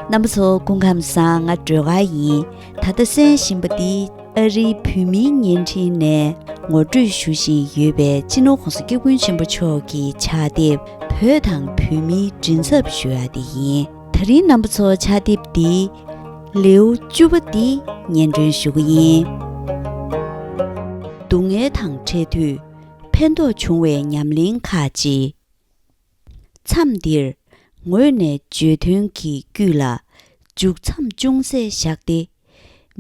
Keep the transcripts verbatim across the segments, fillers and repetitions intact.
རྣམ་པ་ཚོ་སྐུ་ཁམས་བཟང་། ང་སྒྲོལ་དཀར་ཡིན། ད་ལྟ་གསན་བཞིན་པ་འདི་ཨ་རིའི་བོད་མིའི་བརྙན་འཕྲིན་ནས་ངོ་སྤྲོད་ཞུ་བཞིན་ཡོད་པའི་སྤྱི་ནོར་༸གོང་ས་༸སྐྱབས་མགོན་ཆེན་པོ་མཆོག་གི་ཕྱག་དེབ་བོད་དང་བོད་མིའི་མགྲིན་ཚབ་ཞུ་ཡ་དེ་ཡིན། ད་རིང་རྣམ་པ་ཚོ་ཕྱག་དེབ་འདི་ལེའུ་བཅུ་པ་འདི་སྙན་སྒྲོན་ཞུ་གི་ཡིན། སྡུག་བསྔལ་དང་འཕྲད་དུས་ཕན་ཐོགས་བྱུང་བའི་ཉམས་ལེན་ཁག་ཅིག་མཚམས་འདིར་ངོས་ནས་བརྗོད་དོན་གྱི་དཀྱུས་ལ་མཇུག་མཚམས་ཅུང་ཟད་བཞག་སྟེ།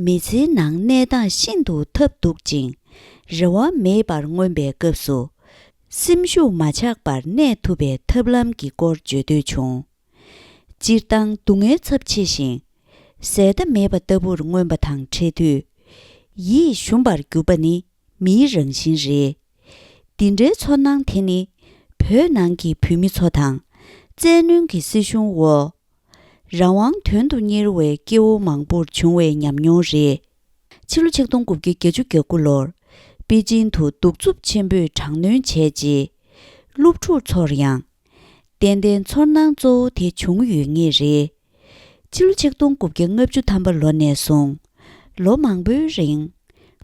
མི་ཚེའི་ནང་གནས་སྟངས་ཤིན་ཏུ་ཐབས་སྡུག་ཅིང་རེ་བ་མེད་པར་མངོན་པའི་སྐབས་སུ། སེམས་ཤུགས་མ་ཆག་པར་གནས་ཐུབ་པའི་ཐབས་ལམ་གྱི་སྐོར་བརྗོད་འདོད་བྱུང་། སྤྱིར་བཏང་སྡུག་བསྔལ་ཚབས་ཆེ་ཞིང་ཟད་མཐའ་མེད་པ་ལྟ་བུར་མངོན་པ་དང་འཕྲད་དུས། ཡིད་ཞུམ་པར་གྱུར་པ་ནི་མིའི་རང་བཞིན་རེད། འདི་འདྲའི་ཚོར་སྣང་དེ་ནི་བོད་ནང་གི་བོད་མི་ཚོ་དང་བཙན་གནོན་གྱི་སྲིད་གཞུང་འོག་རང་དབང་དོན་དུ་གཉེར་བའི་སྐྱེ་བོ་མང་པོར་བྱུང་བའི་ཉམས་མྱོང་རེད། ཕྱི་ལོ་ཆིག་སྟོང་དགུ་བརྒྱ་བརྒྱད་ཅུ་གྱ་དགུ་ལོར་པེ་ཅིན་དུ་གདུག་རྩུབ་ཆེན་པོས་དྲག་གནོན་བྱས་རྗེས། སློབ་ཕྲུག་ཚོར་ཡང་ཏན་ཏན་ཚོར་སྣང་གཙོ་བོ་དེ་བྱུང་ཡོད་ངེས་རེད། ཕྱི་ལོ་ཆིག་སྟོང་དགུ་བརྒྱ་ལྔ་བཅུ་ཐམ་པ་ལོ་ནས་བཟུང་ལོ་མང་པོའི་རིང་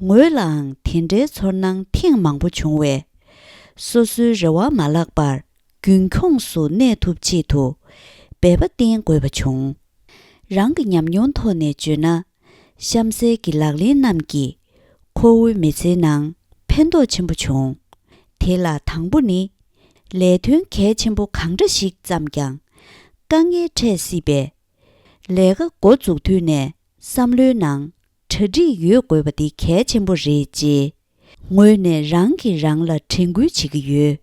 ངོས་ལའང་དེ་འདྲའི་ཚོར་སྣང་ཐེངས་མང་པོ་བྱུང་བས། སོ་སོའི་རེ་བ་མ་བརླག་པར་རྒྱུན་འཁྱོངས་སུ་གནས་ཐུབ་ཆེད་དུ་འབད་པ་བསྟེན་དགོས་པ་བྱུང་། རང་གི་ཉམས་མྱོང་ཐོག་ནས་བརྗོད་ན། གཤམ་གསལ་གྱི་ལག་ལེན་རྣམས་ཀྱིས་ཁོ་བོའི་མི་ཚེའི་ནང་ཕན་ཐོགས་ཆེན་པོ་བྱུང་། དེ་ལ་དང་པོ་ནི། ལས་དོན་གལ་ཆེན་པོ་གང་འདྲ་ཞིག་བརྩམས་ཀྱང་དཀའ་ངལ་འཕྲད་སྲིད་པས། ལས་ཀ་འགོ་འཛུགས་དུས་ནས་བསམ་བློའི་ནང་གྲ་སྒྲིག་ཡོད་དགོས་པ་འདི་གལ་ཆེན་པོ་རེད་ཅེས་ངོས་ནས་རང་གིས་རང་ལ་དྲན་སྐུལ་བྱེད་ཀྱི་ཡོད།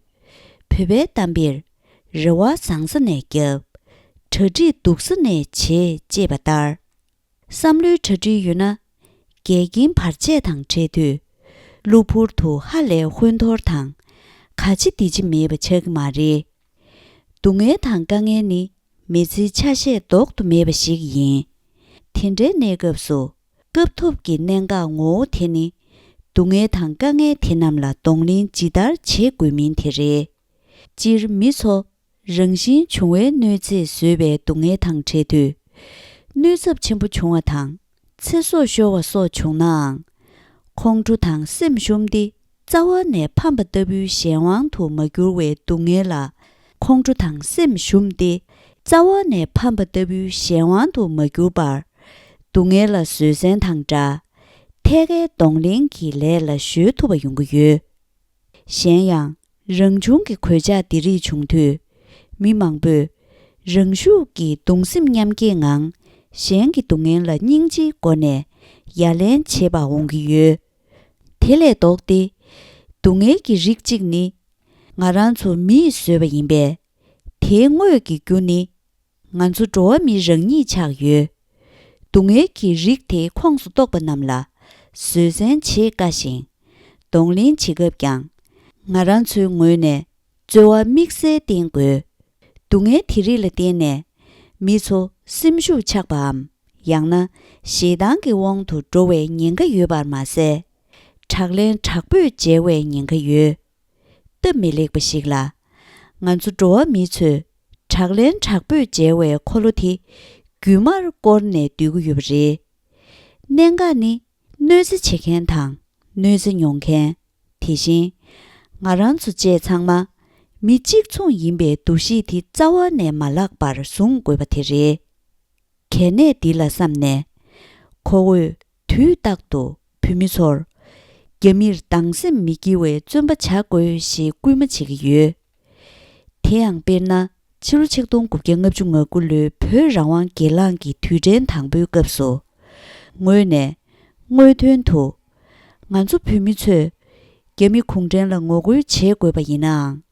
བོད་པའི་གཏམ་དཔེར། རེ་བ་བཟང་ས་ནས་བརྒྱབ། གྲ་སྒྲིག་སྡུག་ས་ནས་བྱེད་ཅེས་པ་ལྟར། བསམ་བློའི་གྲ་སྒྲིག་ཡོད་ན། འགལ་རྐྱེན་བར་ཆད་དང་འཕྲད་དུས། གློ་བུར་དུ་ཧ་ལས་ཧོན་ཐོར་དང་། ག་ཅི་འདི་ཅི་མེད་པ་ཆགས་ཀྱི་མ་རེད། སྡུག་བསྔལ་དང་དཀའ་ངལ་ནི་མི་ཚེའི་ཆ་ཤས་ལྡོག་ཏུ་མེད་པ་ཞིག་ཡིན། དེ་འདྲའི་གནས་སྐབས་སུ། སྐབས་ཐོབ་ཀྱི་གནད་འགག་ངོ་བོ་དེ་ནི། སྡུག་བསྔལ་དང་དཀའ་ངལ་དེ་རྣམས་ལ་གདོང་ལེན་ཇི་ལྟར་བྱེད་དགོས་མིན་དེ་རེད། སྤྱིར་མི་ཚོ། རང་བཞིན་བྱུང་བའི་གནོད་འཚེས་བཟོས་པའི་སྡུག་བསྔལ་དང་འཕྲད་དུས། གནོད་ཚབས་ཆེན་པོ་བྱུང་བ་དང་། ཚེ་སྲོག་ཤོར་བ་སོགས་བྱུང་ནའང་། ཁོང་ཁྲོ་དང་སེམས་ཞུམ་སྟེ་རྩ་བ་ནས་ཕམ་པ་ལྟ་བུའི་གཞན་དབང་དུ་མ་གྱུར་བའི་སྡུག་བསྔལ་ལ། ཁོང་ཁྲོ་དང་སེམས་ཞུམ་སྟེ་རྩ་བ་ནས་ཕམ་པ་ལྟ་བུའི་གཞན་དབང་དུ་མ་གྱུར་པར། སྡུག་བསྔལ་ལ་བཟོད་བསྲན་དང་འདྲ། ཐད་ཀའི་གདོང་ལེན་གྱི་ལས་ལ་གཞོལ་ཐུབ་པ་ཡོང་གི་ཡོད། གཞན་ཡང་། རང་བྱུང་གི་གོད་ཆག་འདི་རིགས་བྱུང་དུས། མི་མང་པོས། རང་ཤུགས་ཀྱིས་གདུང་སེམས་མཉམ་སྐྱེད་ངང་། གཞན་གྱི་སྡུག་བསྔལ་ལ་སྙིང་རྗེའི་སྒོ་ནས། ཡ་ལན་བྱེད་པར་འོང་གི་ཡོད། དེ་ལས་ལྡོག་སྟེ། སྡུག་བསྔལ་གྱི་རིགས་གཅིག་ནི། ང་རང་ཚོ་མིས་བཟོས་པ་ཡིན་པས། དེའི་དངོས་ཀྱི་རྒྱུ་ནི། ང་ཚོ་འགྲོ་བ་མི་རང་ཉིད་ཆགས་ཡོད། སྡུག་བསྔལ་གྱི་རིགས་དེའི་ཁོངས་སུ་གཏོགས་པ་རྣམས་ལ་བཟོད་བསྲན་བྱེད་དཀའ་ཞིང་། གདོང་ལེན་བྱེད་སྐབས་ཀྱང་། ང་རང་ཚོའི་ངོས་ནས་རྩོལ་བ་དམིགས་བསལ་བསྟེན་དགོས། སྡུག་བསྔལ་དེ་རིགས་ལ་བརྟེན་ནས། མི་ཚོ་སེམས་ཤུགས་ཆག་པའམ། ཡང་ན་ཞེ་སྡང་གི་དབང་དུ་འགྲོ་བའི་ཉེན་ཁ་ཡོད་པར་མ་ཟད། དྲག་ལན་དྲག་པོས་འཇལ་བའི་ཉེན་ཁ་ཡོད། སྟབས་མི་ལེགས་པ་ཞིག་ལ། ང་ཚོ་འགྲོ་བ་མི་ཚོས་དྲག་ལན་དྲག་པོས་འཇལ་བའི་འཁོར་ལོ་དེ་རྒྱུན་མར་བསྐོར་ནས་སྡོད་ཀྱི་ཡོད་པ་རེད། གནད་འགག་ནི་གནོད་འཚེ་བྱེད་མཁན་དང་གནོད་འཚེ་མྱོང་མཁན། དེ་བཞིན། ང་རང་ཚོ་བཅས་ཚང་མ་མི་གཅིག་མཚུངས་ཡིན་པའི་འདུ་ཤེས་དེ་རྩ་བ་ནས་མ་བརླག་པར་བཟུང་དགོས་པ་དེ་རེད། གལ་གནད་འདི་ལ་བསམ་ནས། ཁོ་བོས་དུས་རྟག་ཏུ་བོད་མི་ཚོར། རྒྱ་མིར་སྡང་སེམས་མི་སྐྱེ་བའི་བརྩོན་པ་བྱ་དགོས་ཞེས་སྐུལ་མ་བྱེད་ཀྱི་ཡོད། དེ་ཡང་དཔེར་ན། ཕྱི་ལོ་ཆིག་སྟོང་དགུ་བརྒྱ་ལྔ་བཅུ་ང་དགུ་ལོའི་བོད་རང་དབང་སྒེར་ལངས་ཀྱི་དུས་དྲན་དང་པོའི་སྐབས་སུ། ངོས་ནས། དངོས་དོན་དུ། ང་ཚོ་བོད་མི་ཚོས། རྒྱ་མི་གུང་ཁྲན་ལ་ངོ་རྒོལ་བྱེད་དགོས་པ་ཡིན་ནའང་།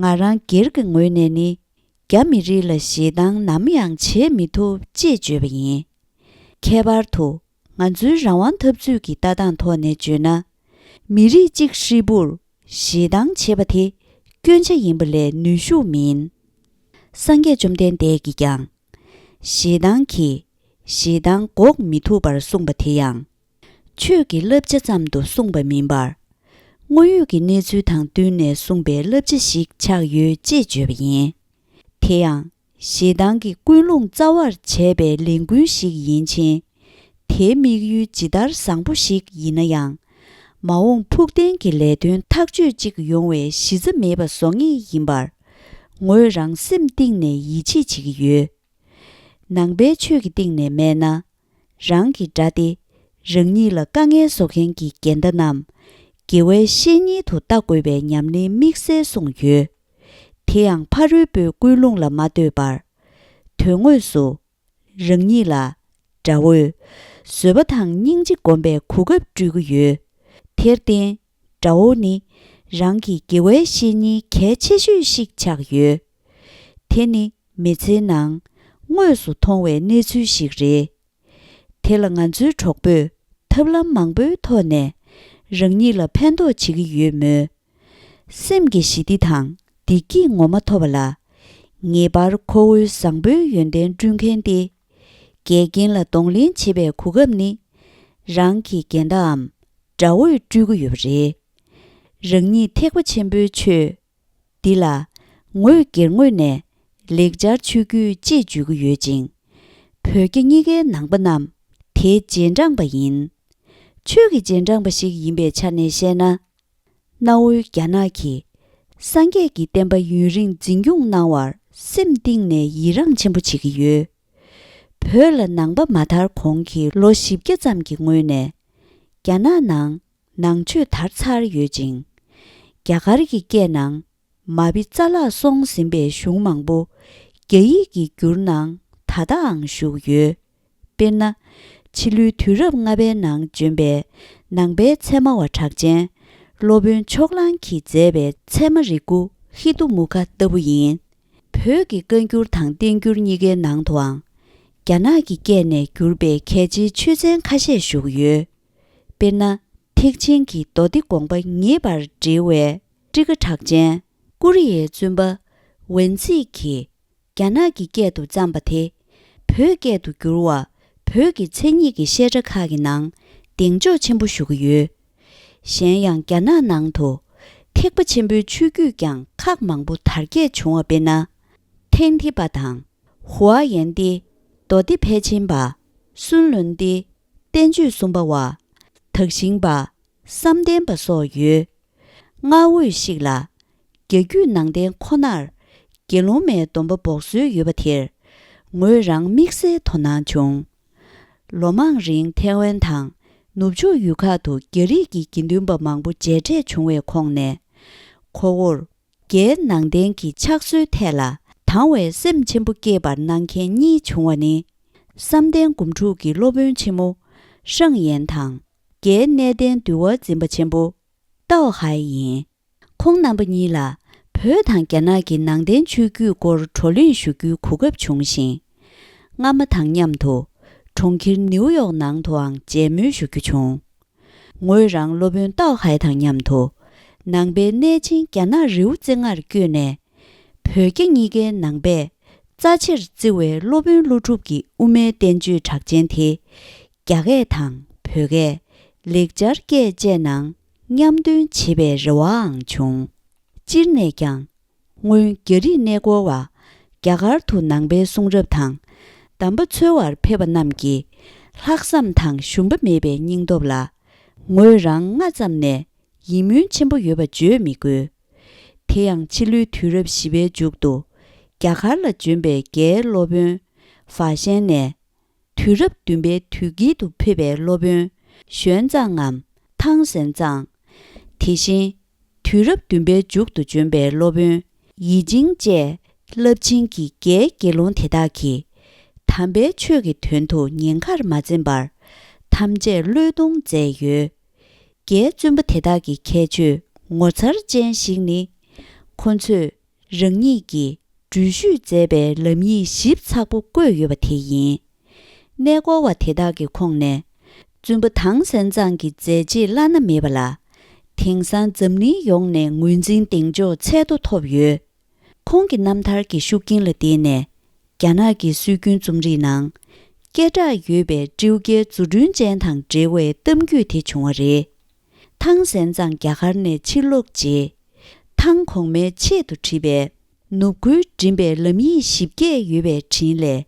ང་རང་སྒེར་གྱི་ངོས་ནས་ནི། རྒྱ་མི་རིགས་ལ་ཞེ་སྡང་ནམ་ཡང་བྱེད་མི་ཐུབ་ཅེས་བརྗོད་པ་ཡིན། ཁྱད་པར་དུ། ང་ཚོའི་རང་དབང་འཐབ་རྩོད་ཀྱི་ལྟ་སྟངས་ཐོག་ནས་བརྗོད་ན། མི་རིགས་གཅིག་ཧྲིལ་པོར་ཞེ་སྡང་བྱེད་པ་དེ་སྐྱོན་ཆ་ཡིན་པ་ལས་ནུས་ཤུགས་མིན། སངས་རྒྱས་བཅོམ་ལྡན་འདས་ཀྱིས་ཀྱང་། ཞེ་སྡང་གིས་ཞེ་སྡང་འགོག་མི་ཐུབ་པར་གསུངས་པ་དེ་ཡང་། ཆོས་ཀྱི་བསླབ་བྱ་ཙམ་དུ་གསུངས་པ་མིན་པར། དངོས་ཡོད་ཀྱི་གནས་ཚུལ་དང་བསྟུན་ནས་གསུངས་པའི་བསླབ་བྱ་ཞིག་ཆགས་ཡོད་ཅེས་བརྗོད་པ་ཡིན། དེ་ཡང་ ཞེ་སྡང་གི་ཀུན་སློང་རྩ་བར་བྱས་པའི་ལས་འགུལ་ཞིག་ཡིན་ཕྱིན། དེའི་དམིགས་ཡུལ་ཇི་ལྟར་བཟང་པོ་ཞིག་ཡིན་ན་ཡང་། མ་འོངས་ཕུགས་བརྟན་གྱི་ལས་དོན་ཐག་གཅོད་ཅིག་ཡོང་བའི་གཞི་རྩ་མེད་པ་བཟོ་ངེས་ཡིན་པར། ངོས་རང་སེམས་གཏིང་ནས་ཡིད་ཆེས་བྱེད་ཀྱི་ཡོད། ནང་པའི་ཆོས་ཀྱི་སྟེང་ནས་སྨྲས་ན། རང་གི་དགྲ་སྟེ། རང་ཉིད་ལ་དཀའ་ངལ་བཟོ་མཁན་གྱི་འགལ་ཟླ་རྣམས། དགེ་བའི་བཤེས་གཉེན་དུ་ལྟ་དགོས་པའི་ཉམས་ལེན་དམིགས་བསལ་གསུངས་ཡོད། དེ་ཡང་ཕ་རོལ་པོའི་ཀུན་སློང་ལ་མ་ལྟོས་པར། དོན་དངོས་སུ། རང་ཉིད་ལ། དགྲ་བོས། བཟོད་པ་དང་སྙིང་རྗེ་སྒོམ་པའི་གོ་སྐབས་སྤྲོད་ཀྱི་ཡོད། དེར་བརྟེན། དགྲ་བོ་ནི། རང་གི་དགེ་བའི་བཤེས་གཉེན་གལ་ཆེ་ཤོས་ཤིག་ཆགས་ཡོད། དེ་ནི། མི་ཚེའི་ནང་། དངོས་སུ་མཐོང་བའི་གནས་ཚུལ་ཞིག་རེད། དེ་ལ་ང་ཚོའི་གྲོགས་པོས་ཐབས་ལམ་མང་པོའི་ཐོག་ནས་རང་ཉིད་ལ་ཕན་ཐོགས་བྱེད་ཀྱི་ཡོད་མོད། སེམས་ཀྱི་ཞི་བདེ་དང་བདེ་སྐྱིད་ངོ་མ་ཐོབ་པ་ལ། ངེས་པར་ཁོ་བོའི་བཟང་པོའི་ཡོན་ཏན་བསྐྲུན་མཁན་ཏེ། འགལ་རྐྱེན་ལ་གདོང་ལེན་བྱེད་པའི་གོ་སྐབས་ནི། རང་གི་འགལ་ཟླའམ་དགྲ་བོས་སྤྲོད་ཀྱི་ཡོད་པ་རེད། རང་ཉིད་ཐེག་པ་ཆེན་པོའི་ཆོས། འདི་ལ། ངོས་སྒེར་ངོས་ནས་ལེགས་སྦྱར་ཆོས་བརྒྱུད་ཅེས་བརྗོད་ཀྱི་ཡོད་ཅིང་། བོད་རྒྱ་གཉིས་ཀའི་ནང་པ་རྣམས་དེའི་རྗེས་འབྲང་པ་ཡིན། ཆོས་ཀྱི་རྗེས་འབྲང་པ་ཞིག་ཡིན་པའི་ཆ་ནས་བཤད་ན། གནའ་བོའི་རྒྱ་ནག་གིས་སངས་རྒྱས་ཀྱི་བསྟན་པ་ཡུན་རིང་འཛིན་སྐྱོང་གནང་བར་སེམས་གཏིང་ནས་ཡི་རངས་ཆེན་པོ་བྱེད་ཀྱི་ཡོད། བོད་ལ་ནང་པ་མ་དར་གོང་གི་ལོ་བཞི་བརྒྱ་ཙམ་གྱི་སྔོན་ནས། རྒྱ་ནག་ནང་ནང་ཆོས་དར་ཚར་ཡོད་ཅིང་། རྒྱ་གར་གྱི་སྐད་ནང་མ་བི་རྩ་བརླག་སོང་ཟིན་པའི་གཞུང་མང་པོ་རྒྱ་ཡིག་གི་བསྒྱུར་ནང་ད་ལྟའང་བཞུགས་ཡོད། དཔེར་ན། ཕྱི་ལོའི་དུས་རབས་ལྔ་པའི་ནང་བྱོན་པའི་ནང་པའི་ཚད་མ་བ་གྲགས་ཅན་སློབ་དཔོན་ཕྱོགས་གླང་གིས་མཛད་པའི་ཚད་མ་རིག་པོ་ཧི་ཏུ་མུ་ཁ་ལྟ་བུ་ཡིན། བོད་ཀྱི་བཀའ་འགྱུར་དང་བསྟན་འགྱུར་གཉིས་ཀའི་ནང་དུའང་། རྒྱ་ནག་གི་སྐད་ནས་བསྒྱུར་པའི་གལ་ཆེའི་ཆོས་ཚན་ཁ་ཤས་བཞུགས་ཡོད། དཔེར་ན། ཐེག་ཆེན་གྱི་མདོ་སྡེ་དགོངས་པ་ངེས་པར་འགྲེལ་བའི་ཊཱི་ཀ་གྲགས་ཅན་ཀོ་རི་ཡའི་བཙུན་པ་ཝན་ཚིག་གིས་རྒྱ་ནག་གི་སྐད་དུ་བརྩམས་པ་དེ། བོད་སྐད་དུ་བསྒྱུར་བ་བོད་ཀྱི་མཚན་ཉིད་ཀྱི་བཤད་གྲྭ་ཁག་གི་ནང་གདེང་འཇོག་ཆེན་པོ་ཞུ་གི་ཡོད། གཞན་ཡང་རྒྱ་ནག་ནང་དུ་ཐེག་པ་ཆེན་པོའི་ཆོས་བརྒྱུད་ཀྱང་ཁག་མང་པོ་དར་རྒྱས་བྱུང་བ་དཔེར་ན། ཐན་ཐི་པ་དང་། ཧུའ་ཡན་ཏེ། མདོ་སྡེ་ཕལ་ཆེན་པ། སུན་ལུན་ཏེ། བསྟན་བཅོས་གསུམ་པ་བ། དག་ཞིང་པ། བསམ་གཏན་པ་སོགས་ཡོད། སྔར་འོས་ཤིག་ལ། རྒྱ་རྒྱུད་ནང་བསྟན་ཁོ་ནར། དགེ་སློང་མའི་སྡོམ་པ་འབོགས་སྲོལ་ཡོད་པ་དེར། ངོས་རང་དམིགས་བསལ་དོ་སྣང་བྱུང་། ལོ་མང་རིང་ཐའེ་ཝན་དང་ནུབ་ཕྱོགས་ཡུལ་ཁག་ཏུ་རྒྱ་རིགས་ཀྱི་དགེ་འདུན་པ་མང་པོ་མཇལ་འཕྲད་བྱུང་བའི་ཁོངས་ནས། ཁོ་བོར། རྒྱའི་ནང་བསྟན་གྱི་ཕྱག་སྲོལ་ཐད་ལ་དང་བའི་སེམས་ཆེན་པོ་སྐྱེས་པར་གནང་མཁན་གཉིས་བྱུང་བ་ནི། བསམ་གཏན་སྒོམ་ཕྲུག་གི་སློབ་དཔོན་ཆེན་མོ་ཧྲང་ཡན་དང་། རྒྱའི་གནས་བརྟན་འདུལ་བ་འཛིན་པ་ཆེན་པོ་ཏའོ་ཧའེ་ཡིན། ཁོང་རྣམ་པ་གཉིས་ལ་བོད་དང་རྒྱ་ནག་གི་ནང་བསྟན་ཆོས་བརྒྱུད་སྐོར་བགྲོ་གླེང་ཞུ་རྒྱུའི་གོ་སྐབས་བྱུང་ཞིང་། སྔ་མ་དང་མཉམ་དུ་གྲོང་ཁྱེར་ནིའུ་ཡོག་ནང་དུའང་མཇལ་མོལ་ཞུ་རྒྱུ་བྱུང་། ངོས་རང་སློབ་དཔོན་ཏའོ་ཧའེ་དང་མཉམ་དུ། ནང་པའི་གནས་ཆེན་རྒྱ་ནག་རི་བོ་རྩེ་ལྔར་བསྐྱོད་ནས། བོད་རྒྱ་གཉིས་ཀའི་ནང་པས་རྩ་ཆེར་བརྩི་བའི་སློབ་དཔོན་ཀླུ་སྒྲུབ་ཀྱི་དབུ་མའི་བསྟན་བཅོས་གྲགས་ཅན་དེ། རྒྱ་སྐད་དང་བོད་སྐད། ལེགས་སྦྱར་སྐད་བཅས་ནང་མཉམ་འདོན་བྱེད་པའི་རེ་བའང་བྱུང་། སྤྱིར་ནས་ཀྱང་། སྔོན་རྒྱ་རིགས་གནས་སྐོར་བ། རྒྱ་གར་དུ་ནང་པའི་གསུང་རབ་དང་། གདམས་པ་འཚོལ་བར་ཕེབས་པ་རྣམས་ཀྱིས། ལྷག་བསམ་དང་ཞུམ་པ་མེད་པའི་སྙིང་སྟོབས་ལ། ངོས་རང་སྔ་ཙམ་ནས་ཡིད་སྨོན་ཆེན་པོ་ཡོད་པ་བརྗོད་མི་དགོས། དེ་ཡང་ཕྱི་ལོའི་དུས་རབས་བཞི་པའི་མཇུག་ཏུ། རྒྱ་གར་ལ་བྱོན་པའི་རྒྱའི་སློབ་དཔོན། ཧྥ་ཤན་ནས། དུས་རབས་བདུན་པའི་དུས་དཀྱིལ་དུ་ཕེབས་པའི་སློབ་དཔོན་ཞོན་ཙང་ངམ་ཐང་སན་ཙང་། དེ་བཞིན་དུས་རབས་བདུན་པའི་མཇུག་ཏུ་བྱོན་པའི་སློབ་དཔོན་ཡི་ཅིང་བཅས་རླབས་ཆེན་གྱི་རྒྱའི་དགེ་སློང་དེ་དག་གིས་དམ་པའི་ཆོས་ཀྱི་དོན་དུ་ཉེན་ཁར་མ་འཛེམས་པར་ཐམས་ཅད་བློས་གཏོང་མཛད་ཡོད། རྒྱའི་བཙུན་པ་དེ་དག་གི་ཁྱད་ཆོས་ངོ་མཚར་ཅན་ཞིག་ནི། ཁོ་ཚོས་རང་ཉིད་ཀྱིས་འགྲུལ་བཞུད་མཛད་པའི་ལམ་ཡིག་ཞིབ་ཚགས་པོ་བཀོད་ཡོད་པ་དེ་ཡིན། གནས་སྐོར་བ་དེ་དག་གི་ཁོངས་ནས། བཙུན་པ་ཐང་སན་ཙང་གི་མཛད་རྗེས་བླ་ན་མེད་པ་ལ། དེང་སང་འཛམ་གླིང་ཡོངས་ནས་ངོས་འཛིན་གདེང་འཇོག་ཚད་མཐོ་ཐོབ་ཡོད། ཁོང་གི་རྣམ་ཐར་གྱི་ཤུགས་རྐྱེན་ལ་བརྟེན་ནས། རྒྱ་ནག་གི་སྲོལ་རྒྱུན་རྩོམ་རིག་ནང་། སྐད་གྲགས་ཡོད་པའི་ཀྲིའུ་རྒྱལ་རྫུ་འཕྲུལ་ཅན་དང་འབྲེལ་བའི་གཏམ་རྒྱུད་དེ་བྱུང་བ་རེད། ཐང་སན་ཙང་རྒྱ་གར་ནས་ཕྱིར་ལོག་རྗེས། ཐང་གོང་མའི་ཆེད་དུ་བྲིས་པའི་ ནུབ་ཁུལ་འགྲིམ་པའི་ལམ་ཡིག་ཞིབ་རྒྱས་ཡོད་པའི་འཕྲིན་ལས།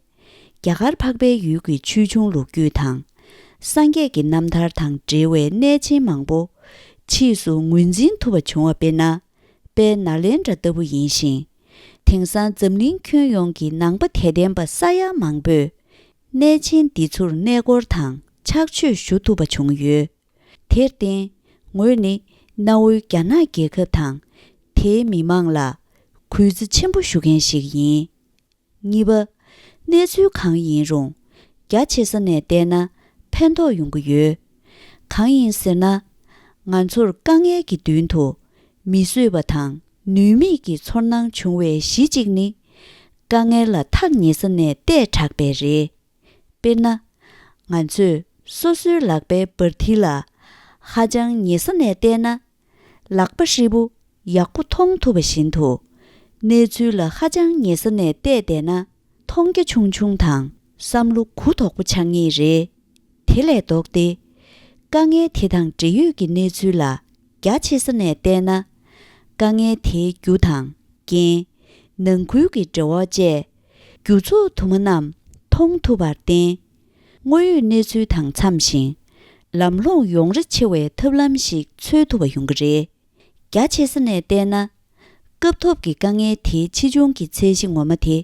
རྒྱ་གར་འཕགས་པའི་ཡུལ་གྱི་ཆོས་འབྱུང་ལོ་རྒྱུས་དང་། སངས་རྒྱས་ཀྱི་རྣམ་ཐར་དང་འབྲེལ་བའི་གནས་ཆེན་མང་པོ། ཕྱིས་སུ་ངོས་འཛིན་ཐུབ་པ་བྱུང་བ་དཔེར་ན། དཔལ་ནཱ་ལེནྡྲ་ལྟ་བུ་ཡིན་ཞིང་། དེང་སང་འཛམ་གླིང་ཁྱོན་ཡོངས་ཀྱི་ནང་པ་དད་ལྡན་པ་ས་ཡ་མང་པོས། གནས་ཆེན་འདི་ཚུར་གནས་སྐོར་དང་ཕྱག་མཆོད་ཞུ་ཐུབ་པ་བྱུང་ཡོད། དེར་བརྟེན། ངོས་ནི་གནའ་བོའི་རྒྱ་ནག་རྒྱལ་ཁབ་དང་། དེའི་མི་མང་ལ་གུས་བརྩི་ཆེན་པོ་ཞུ་མཁན་ཞིག་ཡིན། གཉིས་པ། གནས་ཚུལ་གང་ཡིན་རུང་། རྒྱ་ཆེ་ས་ནས་བལྟས་ན་ཕན་ཐོགས་ཡོང་གི་ཡོད། གང་ཡིན་ཟེར་ན། ང་ཚོར་དཀའ་ངལ་གྱི་མདུན་དུ་མི་བཟོད་པ་དང་ནུས་མེད་ཀྱི་ཚོར་སྣང་བྱུང་བའི་གཞི་གཅིག་ནི། དཀའ་ངལ་ལ་ཐག་ཉེ་ས་ནས་བལྟས་དྲགས་པས་རེད། དཔེར་ན། ང་ཚོས་སོ་སོའི་ལག་པའི་འབར་མཐིལ་ལ་ཧ་ཅང་ཉེ་ས་ནས་བལྟས་ན། ལག་པ་ཧྲིལ་པོ་ཡག་པོ་མཐོང་ཐུབ་པ་བཞིན་དུ། གནས་ཚུལ་ལ་ཧ་ཅང་ཉེ་ས་ནས་བལྟས་བསྡད་ན། མཐོང་རྒྱ་ཆུང་ཆུང་དང་བསམ་བློ་གུ་དོག་པོ་ཆགས་ངེས་རེད། དེ་ལས་ལྡོག་སྟེ། དཀའ་ངལ་དེ་དང་འབྲེལ་ཡོད་ཀྱི་གནས་ཚུལ་ལ་རྒྱ་ཆེ་ས་ནས་བལྟས་ན། དཀའ་ངལ་དེའི་རྒྱུ་དང་རྐྱེན། ནང་ཁུལ་གྱི་འབྲེལ་བ་བཅས། རྒྱུ་ཚོགས་དུ་མ་རྣམས་མཐོང་ཐུབ་པར་བརྟེན། དངོས་ཡོད་གནས་ཚུལ་དང་འཚམ་ཞིང་། ལམ་ལྷོང་ཡོང་རེ་ཆེ་བའི་ཐབས་ལམ་ཞིག་འཚོལ་ཐུབ་པ་ཡོང་གི་རེད། རྒྱ་ཆེ་ས་ནས་བལྟས་ན། སྐབས་ཐོབ་ཀྱི་དཀའ་ངལ་དེའི་ཆེ་ཆུང་གི་ཚད་གཞི་ངོ་མ་དེ་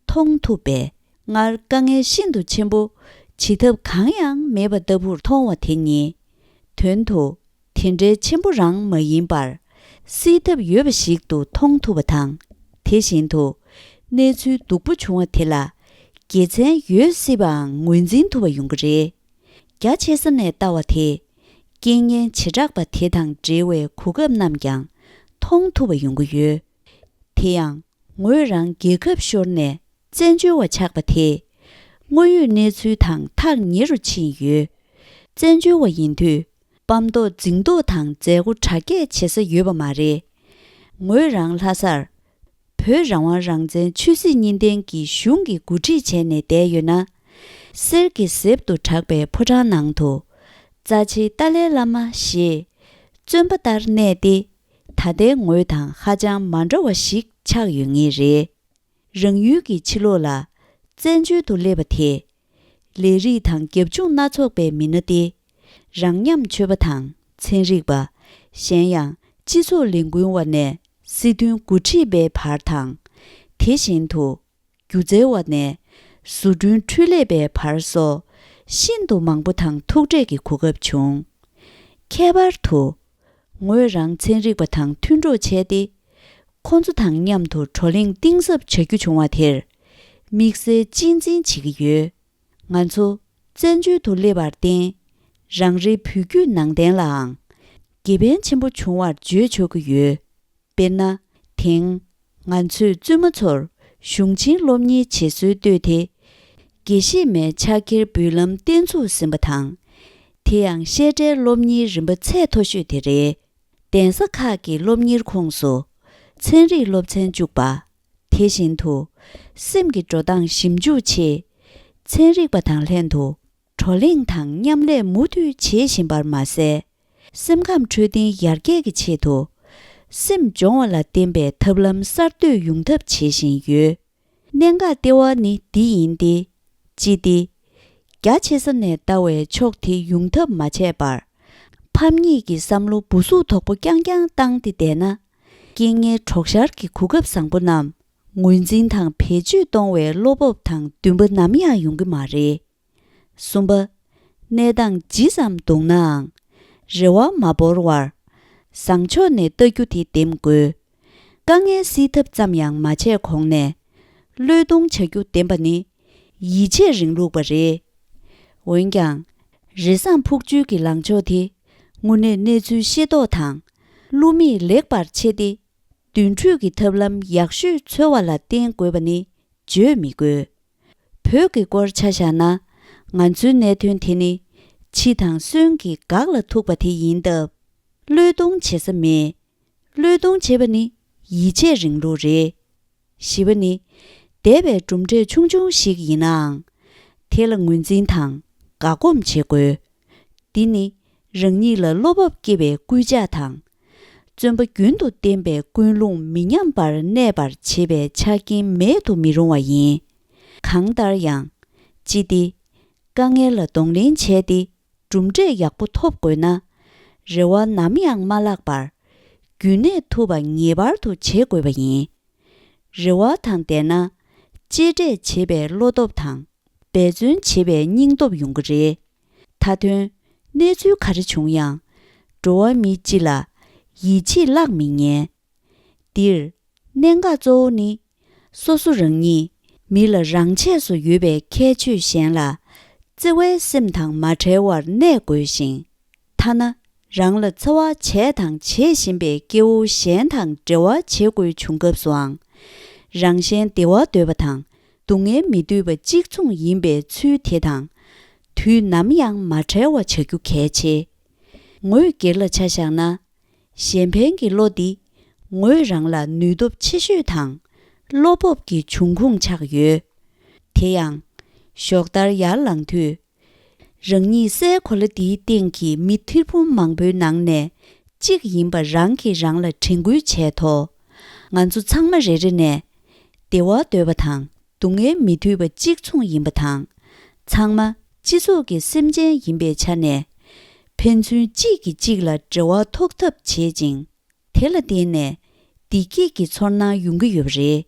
མཐོང་ཐུབ་པས། སྔར་དཀའ་ངལ་ཤིན་ཏུ་ཆེན་པོ་བྱེད་ཐབས་གང་ཡང་མེད་པ་ལྟ་བུར་མཐོང་བ་དེ་ཉིད། དོན་དུ། དེ་འདྲའི་ཆེན་པོ་རང་མ་ཡིན་པར། སེལ་ཐབས་ཡོད་པ་ཞིག་ཏུ་མཐོང་ཐུབ་པ་དང་། དེ་བཞིན་དུ། གནས་ཚུལ་སྡུག་པོ་བྱུང་བ་དེ་ལ། དགེ་མཚན་ཡོད་སྲིད་པའང་ངོས་འཛིན་ཐུབ་པ་ཡོང་གི་རེད། རྒྱ་ཆེ་ས་ནས་ལྟ་བ་དེས། རྐྱེན་ངན་བྱེ་བྲག་པ་དེ་དང་འབྲེལ་བའི་གོ་སྐབས་རྣམས་ཀྱང་མཐོང་ཐུབ་པ་ཡོང་གི་ཡོད། དེ་ཡང་། ངོས་རང་རྒྱལ་ཁབ་ཤོར་ནས་བཙན་བྱོལ་བ་ཆགས་པ་དེས། དངོས་ཡོད་གནས་ཚུལ་དང་ཐག་ཉེ་རུ་ཕྱིན་ཡོད། བཙན་བྱོལ་བ་ཡིན་དུས། སྤམ་མདོག་འཛིང་མདོག་དང་མཛད་སྒོ་གྲ་རྒྱས་བྱེད་ས་ཡོད་པ་མ་རེད། ངོས་རང་ལྷ་སར། བོད་རང་དབང་རང་བཙན་ཆོས་སྲིད་གཉིས་ལྡན་གྱི་གཞུང་གིས་འགོ་ཁྲིད་བྱས་ནས་བསྡད་ཡོད་ན། གསེར་གྱི་གཟེབ་ཏུ་གྲགས་པའི་ཕོ་བྲང་ནང་དུ། རྩ་ཆེའི་ཏཱ་ལའི་བླ་མ་ཞེས། བཙོན་པ་ལྟར་གནས་ཏེ། ད་ལྟའི་ངོས་དང་ཧ་ཅང་མ་འདྲ་བ་ཞིག་ཆགས་ཡོད་ངེས་རེད། རང་ཡུལ་གྱི་ཕྱི་ལོགས་ལ་བཙན་བྱོལ་དུ་སླེབས་པ་དེས། ལས་རིགས་དང་རྒྱབ་ལྗོངས་སྣ་ཚོགས་པའི་མི་སྣ་སྟེ། རང་མཉམ་ཆོས་པ་དང་ཚན་རིག་པ། གཞན་ཡང་སྤྱི་ཚོགས་ལས་འགུལ་བ་ནས་སྲིད་དོན་འགོ་ཁྲིད་པའི་བར་དང་། དེ་བཞིན་དུ། སྒྱུ་རྩལ་བ་ནས་བཟོ་སྐྲུན་འཕྲུལ་ལས་པའི་བར་སོགས། ཤིན་ཏུ་མང་པོ་དང་ཐུག་འཕྲད་ཀྱི་གོ་སྐབས་བྱུང་། ཁྱད་པར་དུ། ངོས་རང་ཚན་རིག་པ་དང་མཐུན་གྲོགས་བྱས་ཏེ། ཁོ་ཚོ་དང་མཉམ་དུ་བགྲོ་གླེང་གཏིང་ཟབ་བྱ་རྒྱུ་བྱུང་བ་དེར། དམིགས་བསལ་གཅེས་འཛིན་བྱེད་ཀྱི་ཡོད། ང་ཚོ་བཙན་བྱོལ་དུ་སླེབས་པར་བརྟེན། རང་རེའི་བོད་བརྒྱུད་ནང་བསྟན་ལའང་དགེ་ཕན་ཆེན་པོ་བྱུང་བར་བརྗོད་ཆོག་གི་ཡོད། དཔེར་ན། དེང་། ང་ཚོས་བཙུན་མ་ཚོར་གཞུང་ཆེན་སློབ་གཉེར་བྱེད་སྲོལ་བཏོད་དེ། དགེ་བཤེས་མའི་ཕྱག་འཁྱེར་འབུལ་ལམ་བརྟན་ཚུགས་ཟིན་པ་དང་། དེ་ཡང་བཤད་གྲྭའི་སློབ་གཉེར་རིམ་པ་ཚད་མཐོ་ཤོས་དེ་རེད། གདན་ས་ཁག་གི་སློབ་གཉེར་ཁོངས་སུ། ཚན་རིག་སློབ་ཚན་བཅུག་པ། དེ་བཞིན་དུ། སེམས་ཀྱི་འགྲོ་སྟངས་ཞིབ་འཇུག་ཆེད། ཚན་རིག་པ་དང་ལྷན་དུ། བགྲོ་གླེང་དང་མཉམ་ལས་མུ་མཐུད་བྱེད་བཞིན་པར་མ་ཟད། སེམས་ཁམས་འཕྲོད་བསྟེན་ཡར་རྒྱས་ཀྱི་ཆེད་དུ། སེམས་སྦྱོང་བ་ལ་བརྟེན་པའི་ཐབས་ལམ་གསར་གཏོད་ཡོང་ཐབས་བྱེད་བཞིན་ཡོད། གནད་འགག་ལྟེ་བ་ནི་འདི་ཡིན་ཏེ། ཅི་སྟེ། རྒྱ་ཆེ་ས་ནས་ལྟ་བའི་ཕྱོགས་དེ་ཡོང་ཐབས་མ་བྱས་པར། ཕམ་ཉེས་ཀྱི་བསམ་བློ་འབུ་སུག་དོག་པོ་རྐྱང་རྐྱང་བཏང་སྟེ་བསྡད་ན། རྐྱེན་ངན་གྲོགས་ཤར་གྱི་གོ་སྐབས་བཟང་པོ་རྣམས་ངོས་འཛིན་དང་བེད་སྤྱོད་གཏོང་བའི་བློ་སྤོབས་དང་འདུན་པ་ནམ་ཡང་ཡོང་གི་མ་རེད། གསུམ་པ། གནས་སྟངས་ཇི་ཙམ་སྡུག་ནའང་། རེ་བ་མ་བོར་བར། བཟང་ཕྱོགས་ནས་ལྟ་རྒྱུ་དེ་འདེམས་དགོས། དཀའ་ངལ་སེལ་ཐབས་ཙམ་ཡང་མ་བྱས་གོང་ནས། བློས་གཏོང་བྱ་རྒྱུ་འདེམས་པ་ནི། ཡིད་ཆེས་རིང་ལུགས་པ་རེད། འོན་ཀྱང་། རེ་བཟང་ཕུགས་བཅོལ་གྱི་ལངས་ཕྱོགས་དེ། དངོས་གནས་གནས་ཚུལ་ཤེས་རྟོགས་དང་། བསླུ་མེད་ལེགས་པར་ཕྱེ་སྟེ། འདོན་འཕྲོད་ཀྱི་ཐབས་ལམ་ཡག་ཤོས་འཚོལ་བ་ལ་བརྟེན་དགོས་པ་ནི་བརྗོད་མི་དགོས། བོད་ཀྱི་སྐོར་ཆ་བཞག་ན། ང་ཚོའི་གནད་དོན་དེ་ནི་འཆི་དང་གསོན་གྱི་འགག་ལ་ཐུག་པ་དེ་ཡིན་སྟབས། བློས་གཏོང་བྱེད་ས་མེད། བློས་གཏོང་བྱེད་པ་ནི་ཡིད་ཆེས་རིང་ལུགས་རེད། བཞི་པ་ནི། འདས་པའི་གྲུབ་འབྲས་ཆུང་ཆུང་ཞིག་ཡིན་ནའང་། དེ་ལ་ངོས་འཛིན་དང་དགའ་སྒོམ་བྱེད་དགོས། འདི་ནི་རང་ཉིད་ལ་བློ་སྤོབས་སྐྱེ་བའི་སྐུལ་ལྕག་དང་། བརྩོན་པ་རྒྱུན་དུ་བསྟེན་པའི་ཀུན་སློང་མི་ཉམས་པར་གནས་པར་བྱེད་པའི་ཆ་རྐྱེན་མེད་དུ་མི་རུང་བ་ཡིན། གང་ལྟར་ཡང་། ཅི་སྟེ། དཀའ་ངལ་ལ་གདོང་ལེན་བྱས་ཏེ་གྲུབ་འབྲས་ཡག་པོ་ཐོབ་དགོས་ན། རེ་བ་ནམ་ཡང་མ་བརླག་པར། རྒྱུན་གནས་ཐུབ་པ་ངེས་པར་དུ་བྱེད་དགོས་པ་ཡིན། རེ་བ་དང་ལྡན་ན། གཅེས་སྤྲས་བྱེད་པའི་བློ་སྟོབས་དང་། འབད་བརྩོན་བྱེད་པའི་སྙིང་སྟོབས་ཡོང་གི་རེད། མཐའ་དོན། གནས་ཚུལ་ག་རེ་བྱུང་ཡང་། འགྲོ་བ་མི་སྤྱི་ལ་ཡིད་ཆེས་བརླག་མི་ཉན། འདིར། གནད་འགག་གཙོ་བོ་ནི། སོ་སོ་རང་ཉིད་མི་ལ་རང་ཆས་སུ་ཡོད་པའི་ཁྱད་ཆོས་གཞན་ལ། བརྩེ་བའི་སེམས་དང་མ་བྲལ་བར་གནས་དགོས་ཤིང་། ཐ་ན། རང་ལ་འཚེ་བ་བྱས་དང་བྱེད་བཞིན་པའི་སྐྱེ་བོ་གཞན་དང་འབྲེལ་བ་བྱེད་དགོས་བྱུང་སྐབས་སུའང་། རང་གཞན་བདེ་བ་འདོད་པ་དང་། སྡུག་བསྔལ་མི་འདོད་པ་གཅིག་མཚུངས་ཡིན་པའི་ཚུལ་དེ་དང་། དུས་ནམ་ཡང་མ་བྲལ་བ་བྱ་རྒྱུ་གལ་ཆེ། ངོས་སྒེར་ལ་ཆ་བཞག་ན། གཞན་ཕན་གྱི་བློ་འདི། ངོས་རང་ལ་ནུས་སྟོབས་ཆེ་ཤོས་དང་། བློ་སྤོབས་ཀྱི་འབྱུང་ཁུངས་ཆགས་ཡོད། དེ་ཡང་། ཞོགས་ལྟར་ཡར་ལངས་དུས། རང་ཉིད་སའི་གོ་ལ་འདིའི་སྟེང་གི་མི་ཐེར་འབུམ་མང་པོའི་ནང་ནས་གཅིག་ཡིན་པ་རང་གིས་རང་ལ་དྲན་སྐུལ་བྱས་ཐོག་ང་ཚོ་ཚང་མ་རེ་རེ་ནས་བདེ་བ་འདོད་པ་དང་སྡུག་བསྔལ་མི་འདོད་པ་གཅིག་མཚུངས་ཡིན་པ་དང་། ཚང་མ་སྤྱི་ཚོགས་ཀྱི་སེམས་ཅན་ཡིན་པའི་ཆ་ནས་ཕན་ཚུན་གཅིག་གིས་གཅིག་ལ་འབྲེལ་བ་ཐོགས་ཐབས་བྱེད་ཅིང་། དེ་ལ་བརྟེན་ནས་བདེ་སྐྱིད་ཀྱི་ཚོར་སྣང་ཡོང་གི་ཡོད་པ་རེད།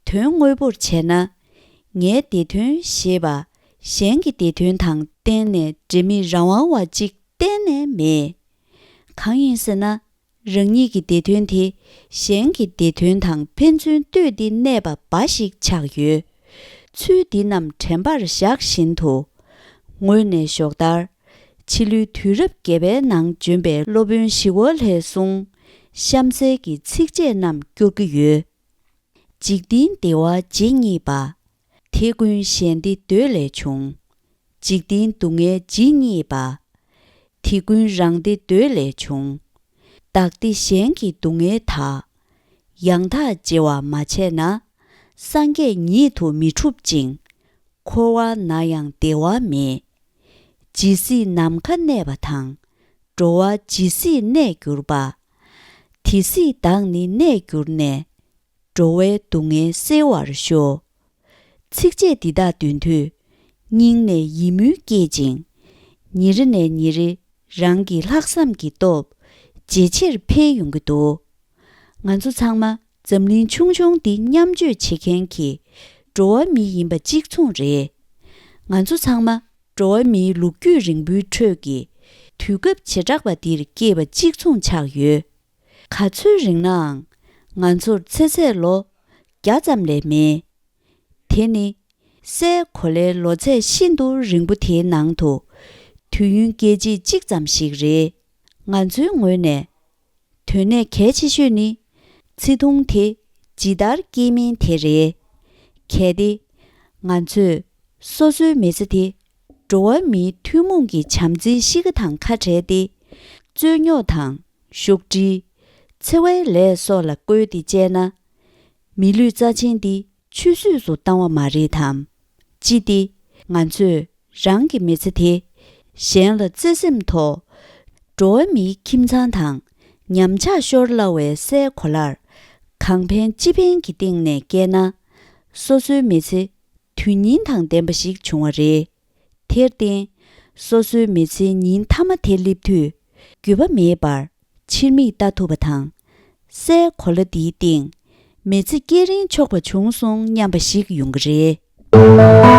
དོན་དངོས་པོར་བྱས་ན། ངའི་བདེ་དོན་ཞེས་པ་གཞན་གྱི་བདེ་དོན་དང་གཏན་ནས་འབྲེལ་མེད་རང་དབང་བ་ཅིག་གཏན་ནས་མེད། གང་ཡིན་ཟེར་ན། རང་ཉིད་ཀྱི་བདེ་དོན་དེ་གཞན་གྱི་བདེ་དོན་དང་ཕན་ཚུན་ལྟོས་ཏེ་གནས་པ་འབའ་ཞིག་ཆགས་ཡོད། ཚུལ་འདི་རྣམས་དྲན་པར་བཞག་བཞིན་དུ། ངོས་ནས་ཞོགས་ལྟར། ཕྱི་ལོའི་དུས་རབས་བརྒྱད་པའི་ནང་བྱོན་པའི་སློབ་དཔོན་ཞི་བ་ལྷས་གསུངས། གཤམ་གསལ་གྱི་ཚིགས་བཅད་རྣམས་སྐྱོར་གྱི་ཡོད། འཇིག་རྟེན་བདེ་བ་ཇི་སྙེད་པ། དེ་ཀུན་གཞན་བདེ་འདོད་ལས་བྱུང་། འཇིག་རྟེན་སྡུག་བསྔལ་ཇི་སྙེད་པ། དེ་ཀུན་རང་བདེ་འདོད་ལས་བྱུང་། བདག་བདེ་གཞན་གྱི་སྡུག་བསྔལ་དག། ཡང་དག་བརྗེ་བ་མ་བྱས་ན། སངས་རྒྱས་ཉིད་དུ་མི་འགྲུབ་ཅིང་། འཁོར་བ་ན་ཡང་བདེ་བ་མེད། ཇི་སྲིད་ནམ་མཁའ་གནས་པ་དང་། འགྲོ་བ་ཇི་སྲིད་གནས་གྱུར་པ། དེ་སྲིད་བདག་ནི་གནས་གྱུར་ནས། འགྲོ་བའི་སྡུག་བསྔལ་སེལ་བར་ཤོག། ཚིགས་བཅད་འདི་དག་འདོན་དུས། སྙིང་ནས་ཡིད་སྨོན་སྐྱེད་ཅིང་། ཉིན་རེ་ནས་ཉིན་རེ་རང་གི་ལྷག་བསམ་གྱི་སྟོབས་ཇེ་ཆེར་འཕེལ་ཡོང་གི་འདུག། ང་ཚོ་ཚང་མ་འཛམ་གླིང་ཆུང་ཆུང་འདི་མཉམ་སྤྱོད་བྱེད་མཁན་གྱི་འགྲོ་བ་མི་ཡིན་པ་གཅིག་མཚུངས་རེད། ང་ཚོ་ཚང་མ་འགྲོ་བ་མིའི་ལོ་རྒྱུས་རིང་པོའི་ཁྲོད་ཀྱི་དུས་སྐབས་བྱེ་བྲག་པ་འདིར་སྐྱེས་པ་གཅིག་མཚུངས་ཆགས་ཡོད། ག་ཚོད་རིང་ནའང་ང་ཚོར་ཚེ་ཚད་ལོ་བརྒྱ་ཙམ་ལས་མེད། དེ་ནི་སའི་གོ་ལའི་ལོ་ཚད་ཤིན་ཏུ་རིང་པོ་དེའི་ནང་དུ་དུས་ཡུན་སྐད་ཅིག་གཅིག་ཙམ་ཞིག་རེད། ང་ཚོའི་ངོས་ནས། དོན་གནད་གལ་ཆེ་ཤོས་ནི། ཚེ་ཐུང་དེ་ཇི་ལྟར་སྐྱེལ་མིན་དེ་རེད། གལ་ཏེ། ང་ཚོས་སོ་སོའི་མི་ཚེ་དེ་འགྲོ་བ་མིའི་ཐུན་མོང་གི་བྱམས་བརྩེའི་གཤིས་ཀ་དང་ཁ་བྲལ་ཏེ། རྩོད་རྙོག་དང་ཤུགས་དྲི། འཚེ་བའི་ལས་སོགས་ལ་བཀོལ་ཏེ་སྤྱད་ན། མི་ལུས་རྩ་ཆེན་འདི་ཆུད་ཟོས་སུ་བཏང་བ་མ་རེད་དམ། ཅི་སྟེ། ང་ཚོས་རང་གི་མི་ཚེ་དེ་གཞན་ལ་བརྩེ་སེམས་ཐོག་འགྲོ་བ་མིའི་ཁྱིམ་ཚང་དང་ཉམས་ཆག་ཤོར་སླ་བའི་སའི་གོ་ལར་གང་ཕན་ཅི་ཕན་གྱི་སྟེང་ནས་བསྐྱལ་ན། སོ་སོའི་མི་ཚེ་དོན་སྙིང་དང་ལྡན་པ་ཞིག་འབྱུང་བ་རེད། དེར་བརྟེན། སོ་སོའི་མི་ཚེའི་ཉིན་མཐའ་མ་དེ་སླེབས་དུས་འགྱོད་པ་མེད་པར་ཕྱིར་མིག་ལྟ་ཐུབ་པ་དང་། སའི་གོ་ལ་འདིའི་སྟེང་མི་ཚེ་སྐྱེལ་རིན་ཆོག་པ་བྱུང་སོང་སྙམ་པ་ཞིག་ཡོང་གི་རེད།